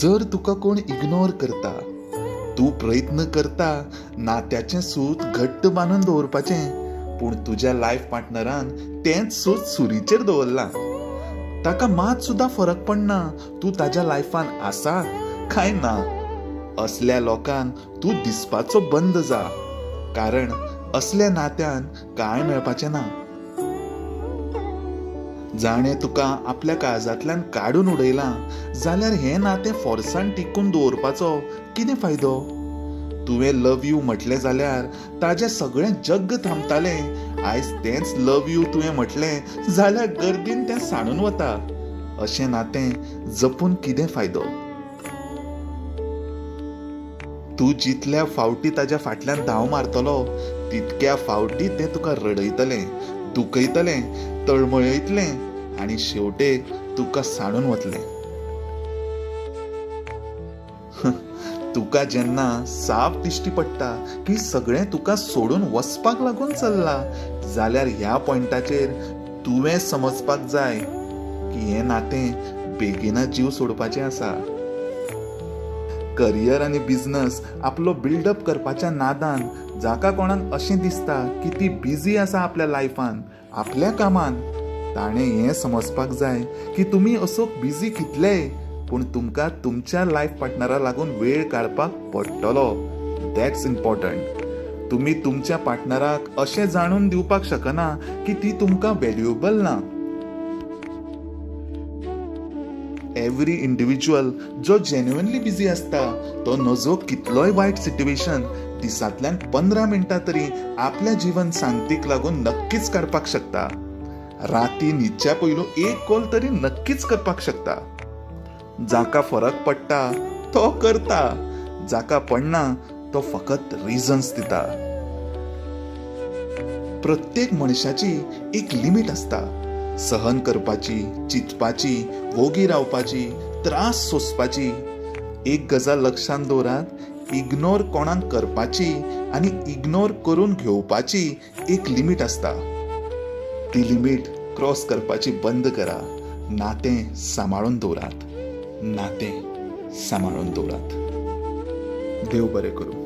जर तुका कोण इग्नोर करता, तूं प्रयत्न करता नात्याचें सूत घट्ट बांदून दवरपाचें, पूण तुज्या लायफ पार्टनरान तेंच सूत सुरीचेर दवरलां. ताका मात सुद्दां फरक पडना तूं ताज्या लायफान आसा काय ना. असल्या लोकांक तूं दिसपाचो बंद जा, कारण असल्या नात्यान कांय मेळपाचें ना. जाणें तुका आपल्या काळजांतल्यान काडून उडयलां जाल्यार हें नातें फोर्सान टिकून दवरपाचो कितें फायदो? तुवें लव you म्हटलें जाल्यार ताजें सगळें जग्ग थांबतालें. आयज तेंच लव you तुवें म्हटलें जाल्यार गर्दीन तें सांडून वता. अशें नातें जपून कितें फायदो? तूं जितल्या फावटी ताज्या फाटल्यान धांव मारतलो तितक्या फावटी तें तुका रडयतलें, दुखयतलें, तळमळयतलें आनी शेवटेक तुका सांडून वतलें. तुका जेन्ना साफ दिश्टी पडटा की सगळें तुका सोडून वचपाक लागून चल्ला जाल्यार ह्या पॉयंटाचेर तुवें समजपाक जाय की हें नातें बेगीनच जीव सोडपाचें आसा. करियर आनी बिझनस आपलो बिल्डअप करपाच्या नादान जाका कोणाक अशें दिसता की ती बिझी आसा आपल्या लायफान, आपल्या कामान, ताणें हें समजपाक जाय की तुमी असो बिझी कितलेय पूण तुमकां तुमच्या लायफ पार्टनरा लागून वेळ काडपाक पडटलो. That's important. तुमी तुमच्या पार्टनराक अशें जाणून दिवपाक शकना की ती तुमकां व्हॅल्युएबल ना. एवरी इंडिव्हिज्युअल जो जेन्युइनली बिझी आसता तो नजो कितलोय वायट सिट्युएशन दिसांतल्यान 15 मिनटां तरी आपल्या जीवन सांगतीक लागून नक्कीच काडपाक शकता. राती न्हिदच्या पयलू एक कॉल तरी नक्कीच करपाक शकता. जाका फरक पडटा तो करता, जाका पडना तो फकत रिजन्स दिता. प्रत्येक मनशाची एक लिमीट आसता, सहन करपाची, चिंतपाची, वोगी रावपाची, त्रास सोंसपाची. एक गजाल लक्षांत दवरात, इग्नोर कोणाक करपाची आनी इग्नोर करून घेवपाची एक लिमीट आसता. ती लिमीट क्रॉस करपाची बंद करा. नातें सांबाळून दवरात, नातें सांबाळून दवरात. देव बरें करूं.